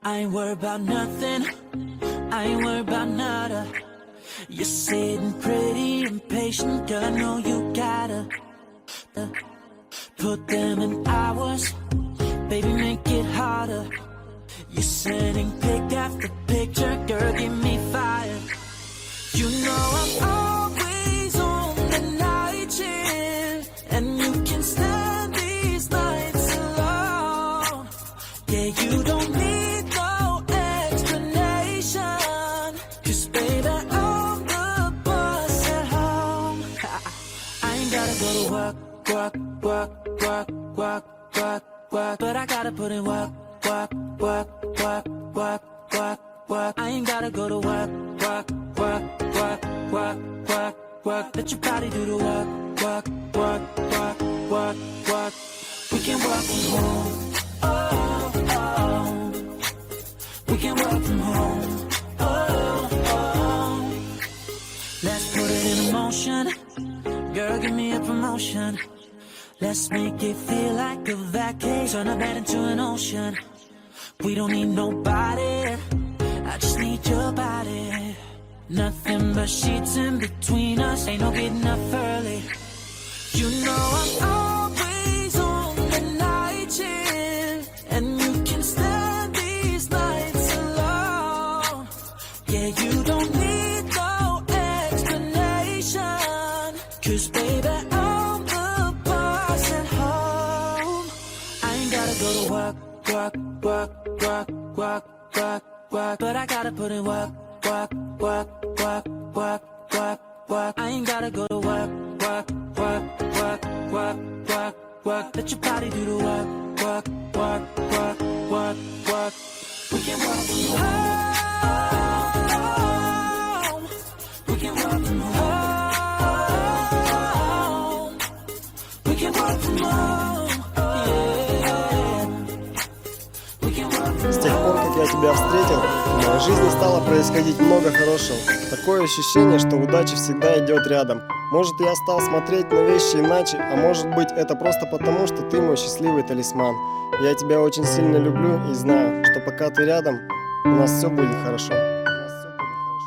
I ain't worried about nothing. I ain't worried about nada. You're sitting pretty impatient, girl. I know you gotta put them in hours, baby. Make it harder. You're sending pic after picture, girl. Give me fire. You know I'm always on the night shift, and you can stand these nights alone. Yeah, you don't need no explanation. 'Cause baby, I'm the boss at home. I ain't gotta go to work, work, work, work, work, work, work. But I gotta put in work, work, work, work, work, work, work. I ain't gotta go to work, work, work, work, work, work, work. Let your body do the work, work, work, work, work, work. We can work from home. Oh, oh. We can work from home. Oh, oh. Let's put it in motion. Girl, give me a promotion. Let's make it feel like a vacation. Turn a bed into an ocean. We don't need nobody. I just need your body. Nothing but sheets in between us. Ain't no getting up early. You know I'm always on the night shift, and you can stand these nights alone. Yeah, you don't need no explanation. 'Cause baby, I'm the boss at home. I ain't gotta go to work, work, work, work, work, work, work. But I gotta put in work, work, work, work, work, work, work. I ain't gotta go to work, work, work, work, work, work, work. Let your body do the work, work, work, work, work, work. We can work from home. We can work from home. We can work from home. Yeah. We can work from С тех пор, как я тебя встретил, в моей жизни стало происходить много хорошего. Такое ощущение, что удача всегда идет рядом. Может, я стал смотреть на вещи иначе, а может быть, это просто потому, что ты мой счастливый талисман. Я тебя очень сильно люблю и знаю, что пока ты рядом, у нас все будет хорошо. У нас всё будет хорошо.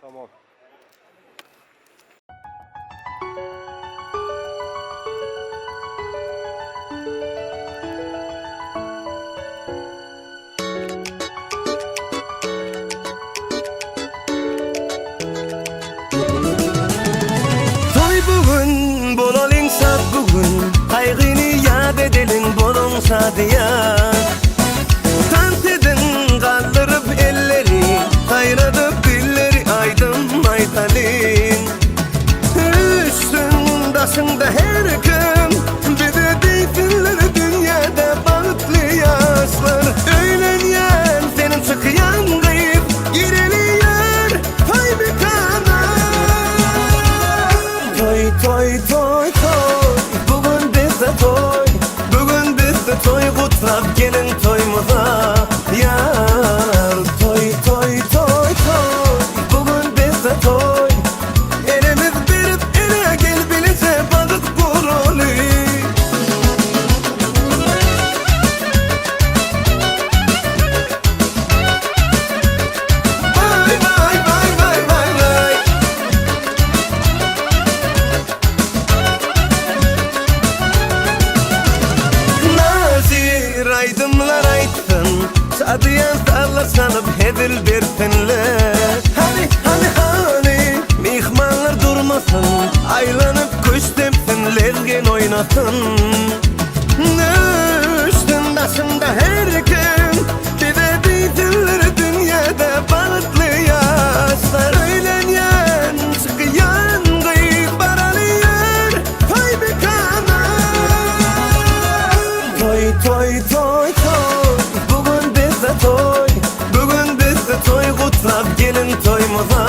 Tamam. Toý bu gün, bolalyň şat bu gün. Gaýgyny ýat edeliň, boluň şadyýan. Tans ediň, galdyryp elleri, Saýradyp dilleri aýdym aýdalyň. Üýşsün daşyňda her kim, Bize diýsinler dünýäde bagtly ýaşlar. Öýlenýän seniň çykýan gyz, Gireli ýör toý mekana. Toý, toý, toý, toý, bu gün bizde toý. Bu gün bizde toý, gutlap geliň toýumyza. Ýar, toý, toý, toý, toý, bu gün bizde toý. Elimiz berip ele gel bileje bagyt guraly. Vay vay vay. Hezil bersinler Hany, hany, hany Myhmanlar durmasyn Aýlanyp küşt depsin Lezgin oýnasyn Düşsün daşynda her kim Bize diýsinler dünýede bagtly ýaşlar Öýlenýän, çykýan gyz baraly ýör Toý mekana Toý, toý, toý, toý Bu gün bizde toý Bu gün bizde toý Gutlap geliň toýumyza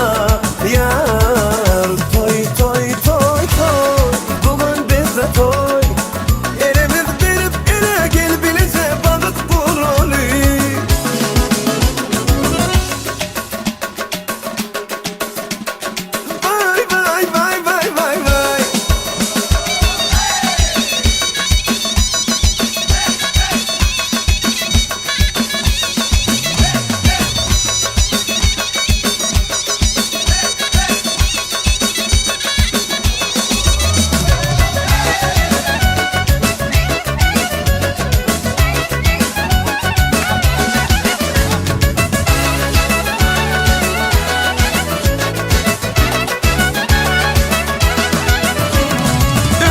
Ýar Toý, toý, toý, toý Bu gün bizde toý Elimiz berip ele gel bileje bagyt guraly. Vay vay vay vay vay vay.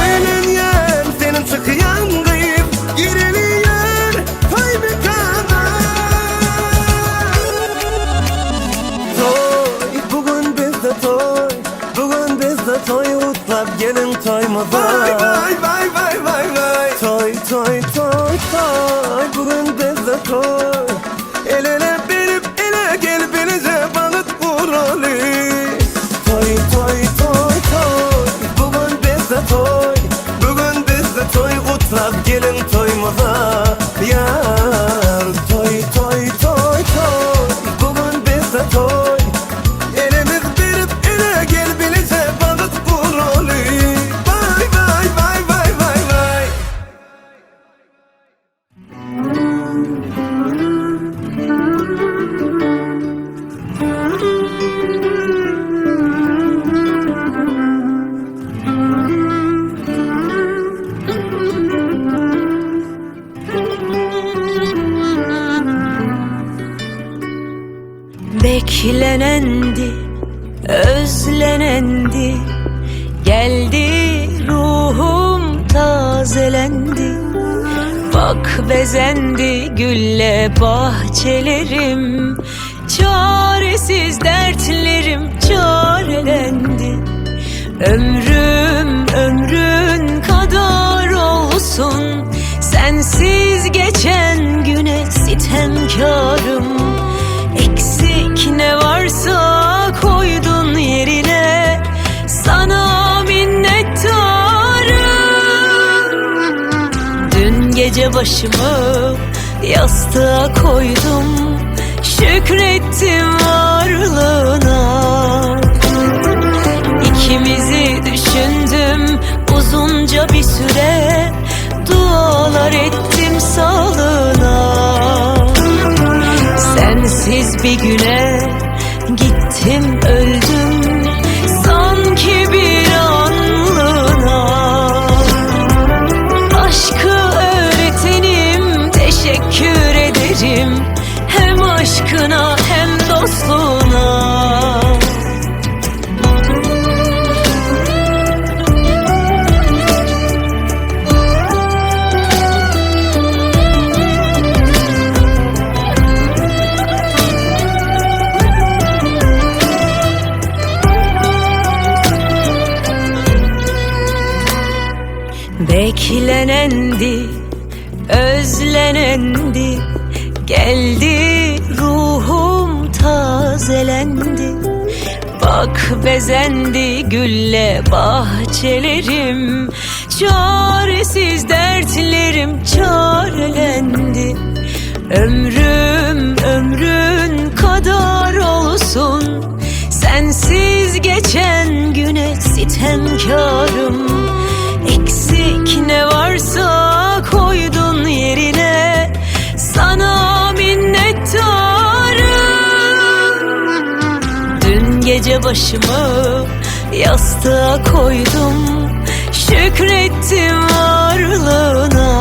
Öýlenýän seniň çykýan gyz Gireli ýör toý mekana Toý bu gün bizde toý Bu gün bizde toý Gutlap geliň toýumyza Vay vay vay vay vay vay Toý toý toý toý Bu gün bizde toý El ele berip ele gel bileje bagyt guraly Toý toý toý toý Bu gün bizde toý Bu gün bizde toý Gutlap geliň toýumyza Ýar Toý toý toý toý Bu gün bizde toý Elimiz berip ele gel bileje bagyt guraly Vay vay vay vay vay vay Beklenendi, özlenendi Geldi ruhum tazelendi Bak bezendi gülle bahçelerim Çaresiz dertlerim çarelendi Ömrüm ömrün kadar olsun Sensiz geçen güne sitemkarım Eksik ne varsa koydun yerine Sana minnettarım Dün gece başımı yastığa koydum Şükrettim varlığına İkimizi düşündüm uzunca bir süre Dualar ettim sağlığına Sensiz bir güne gittim öldüm Sanki bir anlığına Aşkı öğretenim teşekkür ederim Hem aşkına hem dostluğuna Beklenendi, özlenendi Geldi ruhum tazelendi Bak bezendi gülle bahçelerim Çaresiz dertlerim çarelendi Ömrüm ömrün kadar olsun Sensiz geçen güne sitemkarım Eksik ne varsa koydun yerine Sana minnettarım Dün gece başımı yastığa koydum Şükrettim varlığına.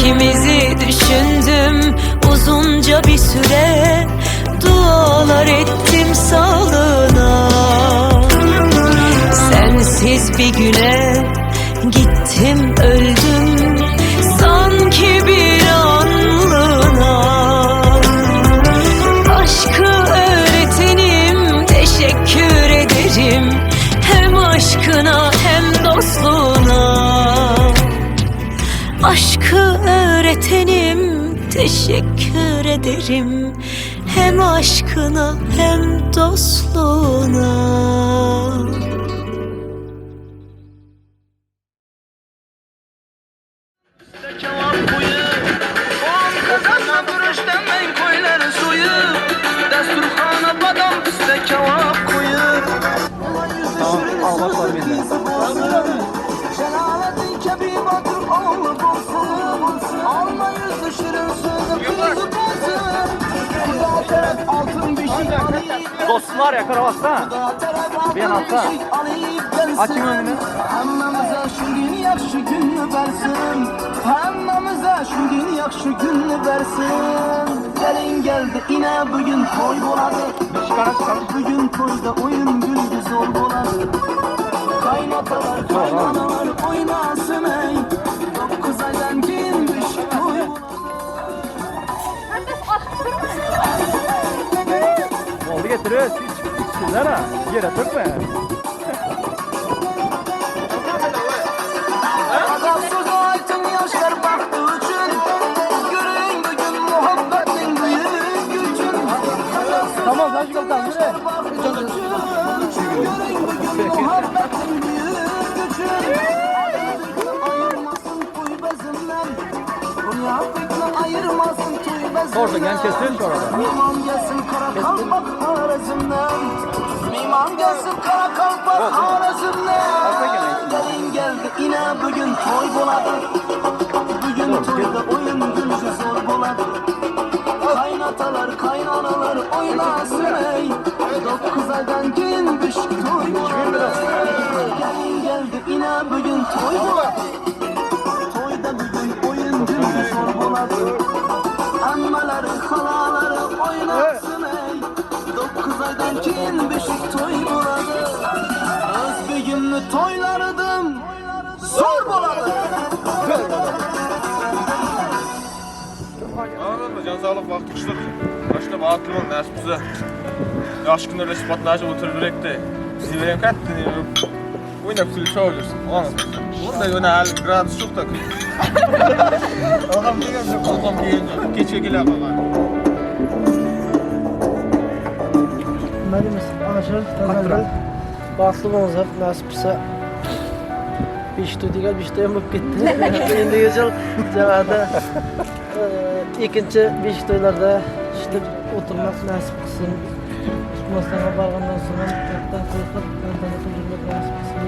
İkimizi düşündüm uzunca bir süre Dualar ettim sağlığına Sensiz bir güne gittim öldüm Sanki bir anlığına Aşkı öğretenim teşekkür ederim Hem aşkına hem dostluğuna Aşkı öğretenim teşekkür ederim Hem aşkına hem dostluğuna Dostlar ya Karavas'ta. Bir yan alsa. Açın önünü. Hammamize şu gün yaxşı günü versin Hammamize şu gün yaxşı günü versin Gelin geldi yine bugün toy boladı Bugün toyda oyun güldü zor boladı Kaynatalar kaynanalar oynasın ey Dokuz aydan girmiş toy boladı Oldu getiriyor. İçsinler ha. Yere tökme. Azapsız aydın yaşlar baktı üçün Görün bugün muhabbetin büyük gücün Tamam, sen şu kaptan, yaşlar baktı üçün Görün bugün muhabbetin büyük gücün Ayırmasın toy bezimden Dünya fikri ayırmasın toy bezimden Orada gel kesin orada. Mimam gelsin kara kalpak harazımdan Mimam gelsin kara kalpak harazımdan Gelin geldi yine bugün toy boladı Bugün toyda oyun güncü zor boladı Kaynatalar kaynanalar oynasın ey Dokuz aydan gün düşük toy boladı Gelin geldi yine bugün toy boladı Toyda bugün oyun güncü zor boladı Ammaları halaları oynasın ey Dokuz aydan keyin beşik toy boladı Özbegimni toylarıdım Zor boladı Anladın mı? Can sağlık, vakti kışlık. Başta bahtlı olun, nasip bize. Yaxşı günlerle sıfatını açıp oturup de. Bizi veren kattı. Oynap külü çoğu olursun. Anladın mı? Bunda yöne hal gradus çok da külü. Adam degen yok, adam degen yok. Keçe gele baba. Mənim Aşır Təzəgül Baxtlı olacaq, nəsibsə 5 degan 5 ham bo'lib ketdi. Endi yil jamoada ikkinchi 5 to'ylarda ishlab o'tirmak nasib qilsin. Turkmanistonga borgandan so'ng ham yoqdan qo'rqib, tantana qilib yurmak nasib qilsin.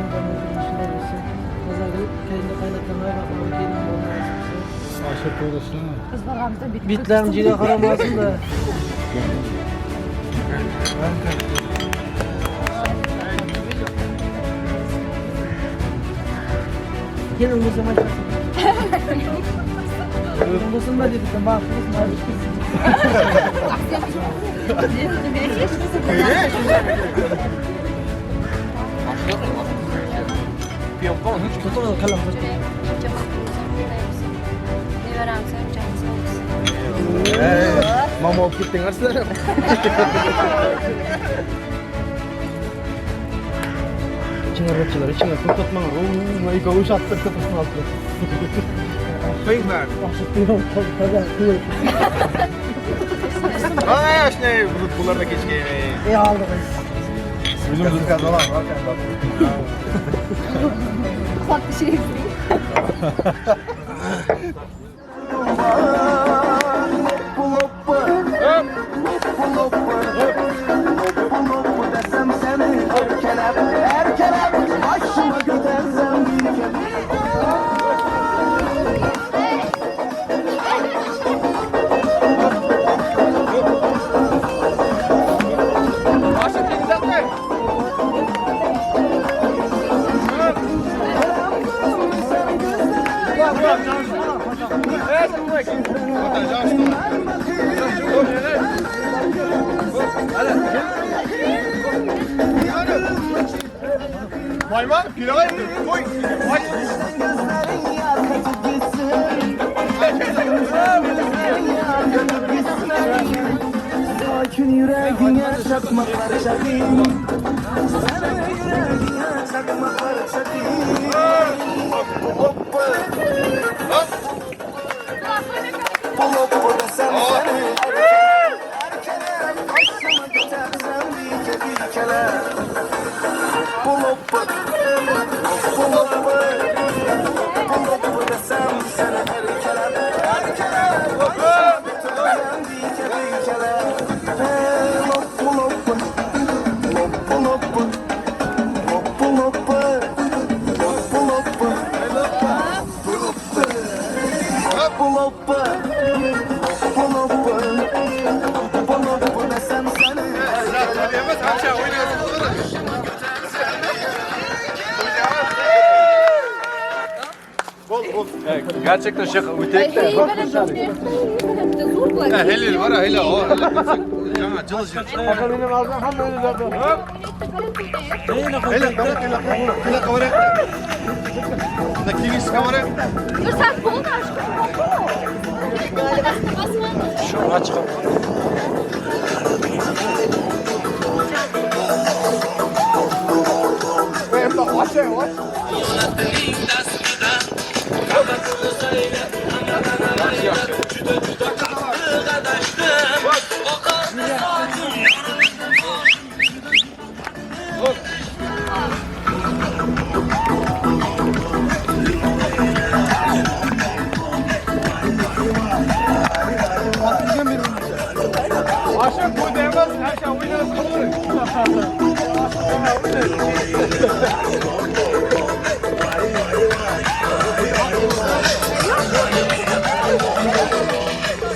Shunday bo'lsin. Tazagul keyin qaynotama va kelin bo'lmak nasib qilsin. Aşır to'g'risini. Bitlarim juda qaramasin da. Gelin bu zaman. Gelin bo'lsin da dedi, baxtli bo'lsin. Mama olib ketdinglar sizlar. Ichinglar o'tchilar, ichinglar to'xtatmanglar. Oo, ikkovi ushlab turib oldi. Qo'yinglar. Ay, ne bular da keçke. Ey oldi. O'zimiz kazalar, Loppu desem seni erkelep erkelep Başıma götersem bir kere Gerçekten şaka ötekte. Helil var hele o.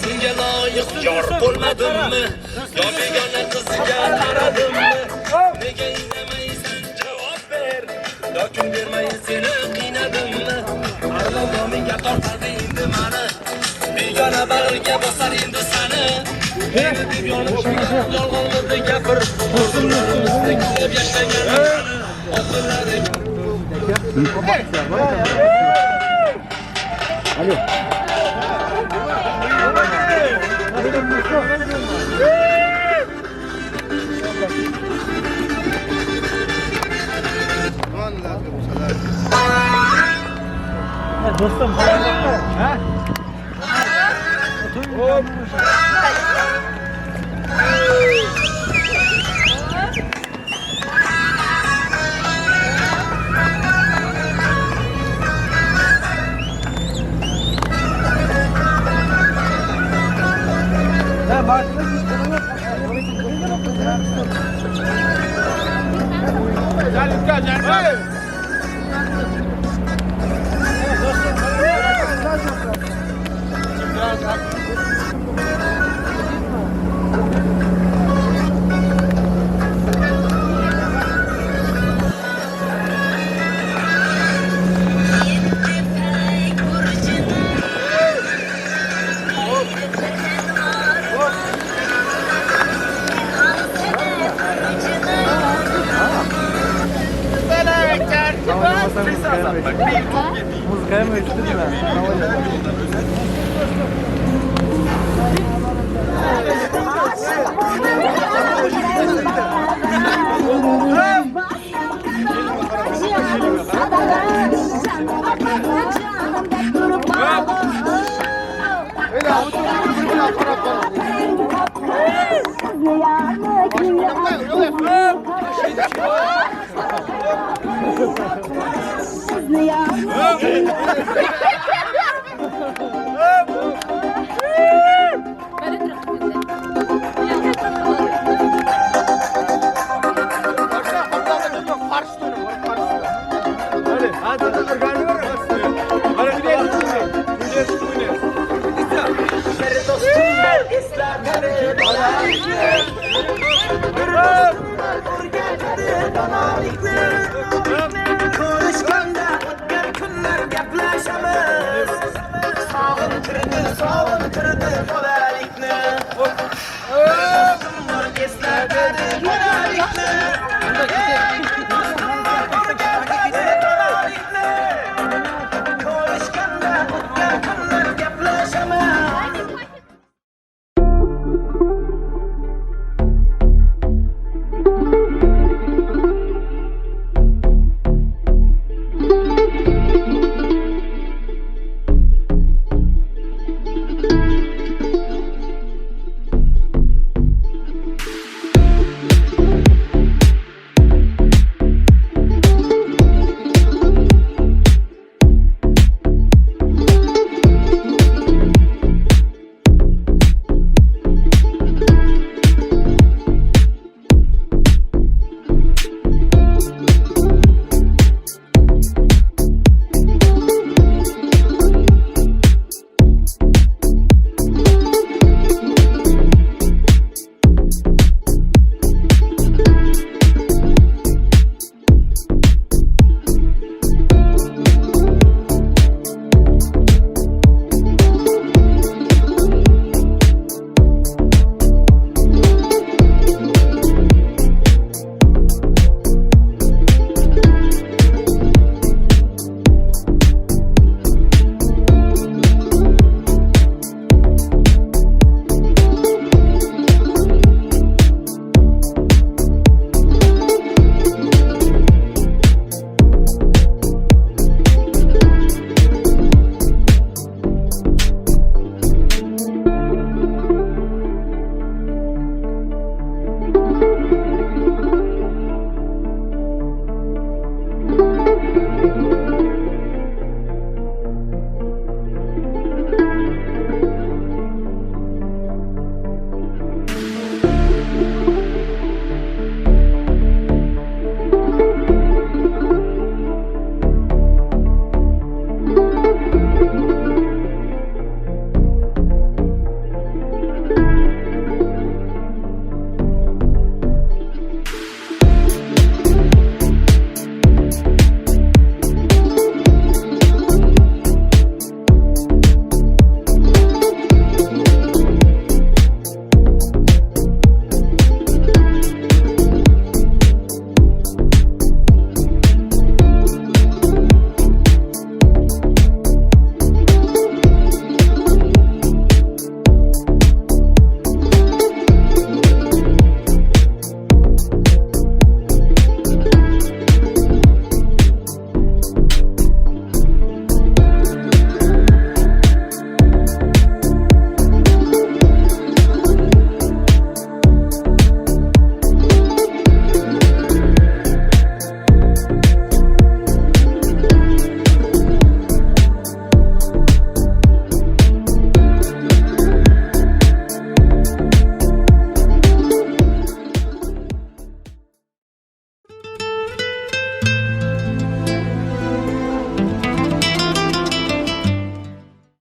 Senga loyiq yor bo'lmadimmi? Yo begona qizga qaradimmi? Nega indamaysan javob ber? Yoki bermay seni qiynadimmi? Arlon nomingga tortadi endi mani. Begona bag'riga bosar endi sani. Meni deb yonib kuygan yolg'onlarni gapir. O'zimni o'zimni kulib yashagan sani.